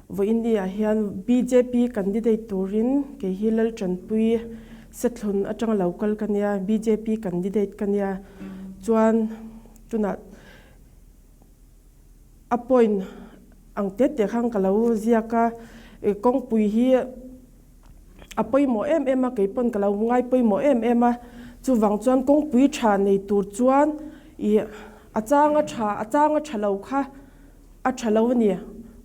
Vawiin ni ah hian bjp candidate turin kei hi Laltanpui Sethlun atanga lo kal ka nia, bjp candidate ka nia. Chuan tunah a point ang te te khan ka lo ziak a, kawngpui hi a pawimawh em em a, kei pawn ka lo ngai pawimawh em em a, chuvang chuan kawngpui tha nei tur chuan ih a changa tha a changa tha lo kha a tha lo a ni.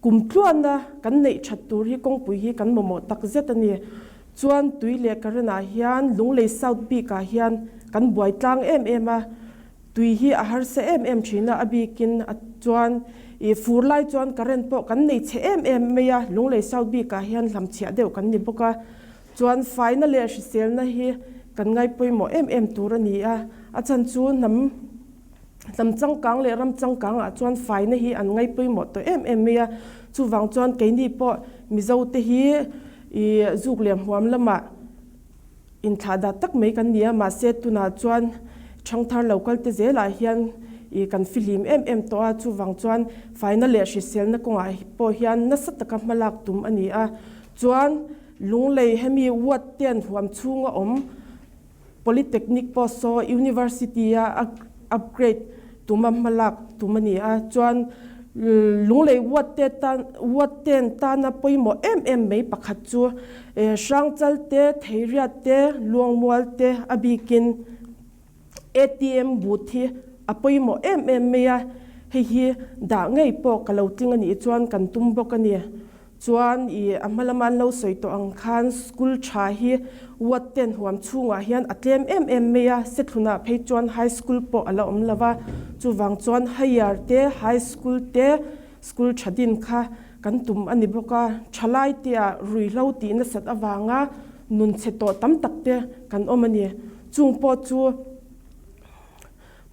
Kum tluana kan neih that tur hi kawngpui hi kan mamawh tak zet a ni. Chuan tui leh current ah hian Lunglei South bik ah hian kan buai tlang em em a, Tui hi a harsa em em thin a, a bikin a chuan ih fur lai chuan current pawh kan nei chhe em em mai a, Lunglei South bikah hian hlamchhiah deuh kan ni bawk a, chuan faina leh hriselna hi kan ngaipawimawh em em tur a ni a, a chhan chu hnam hnam changkang leh ram changkangah chuan faina hi an ngaipawimawh tawh em em mai a, chuvang chuan keini pawh Mizo te hi ih zuk leh hmuam lamah Inthlah dah tak mai kan ni a, mahse tunah chuan ṭhangthar lo kal te zelah hian ih kan fihlim em em tawh a, chuvang chuan faina leh hriselna kawngah pawh hian nasa taka hmalak tum a ni a. Chuan Lunglei hemi ward te an huam chhunga awm Polytechnic pawh saw University a upgrade tuma hmalak tum a ni a, chuan Lunglei ward te tan ward ten tana pawimawh em em mai pakhat chu Hrangchal te, Theiriat te, Luangmual te a bikin ATM booth hi a pawimawh em em mai a, hei hi dah ngei pawh ka lo tling a nih chuan kan tum bawk a ni. Chuan i a hma lama an lo sawi tawh ang khan school tha hi ward ten huam chhungah hian a tlem em em mai a, Sethlunah phei chuan high school pawh a la awm lo va, chuvang chuan higher te, high school te, school tha din kha kan tum a ni bawk a, thalai te ah ruihhlo tih nasat avanga nun chhe tawh tam tak te kan awm a ni. Chung pawh chu.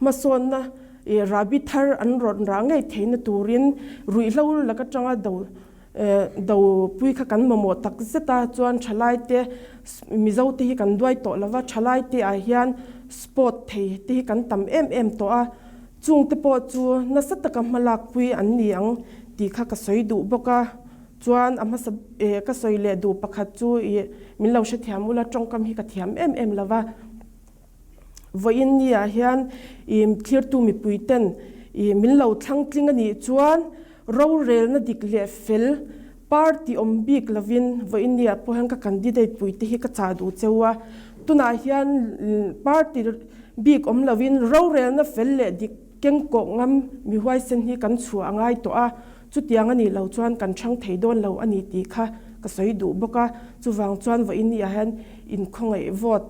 Hmasawnna ih rahbi thar an rawn rah ngei theihna turin ruihhlo lak atanga do do pui kha kan mamawh tak zet a, chuan thalai te Mizo te hi kan duai tawh lova, thalai te ah hian sport thei te hi kan tam em em tawh a, chung te pawh chu nasa taka hmalak pui an ni ang tih kha ka sawi duh bawk a, chuan a hmasa ka sawi leh duh pakhat chu ih min lo hrethiam ula tawngkam hi ka thiam em em lova. Vawiin ni ah hian ih thirtu mipui ten ih min lo thlang tling a nih chuan rorelna dik leh fel party awm bik lovin vawiin ni ah pawh hian ka candidate pui te hi ka chah duh cheu a. Tunah hian party bik awm lovin rorelna fel leh dik kengkawh ngam mi huaisen hi kan chhuah a ngai tawh a, chutiang a nih loh chuan kan thang thei dawn lo a ni tih kha ka sawi duh bawk a. Chuvang chuan vawiin ni ah hian inkhawngaih vote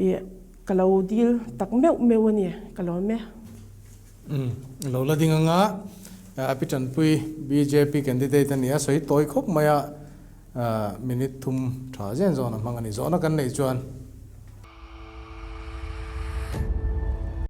Ih, ka lo dil tak meuh meuh a ni, ka lawm e. Umm, lo la ding anga Pi Tanpui bjp candidate a ni a, sawi tawi khawp mai a, minute thum tha zen zawn a hmang a ni. Zawhna kan neih chuan.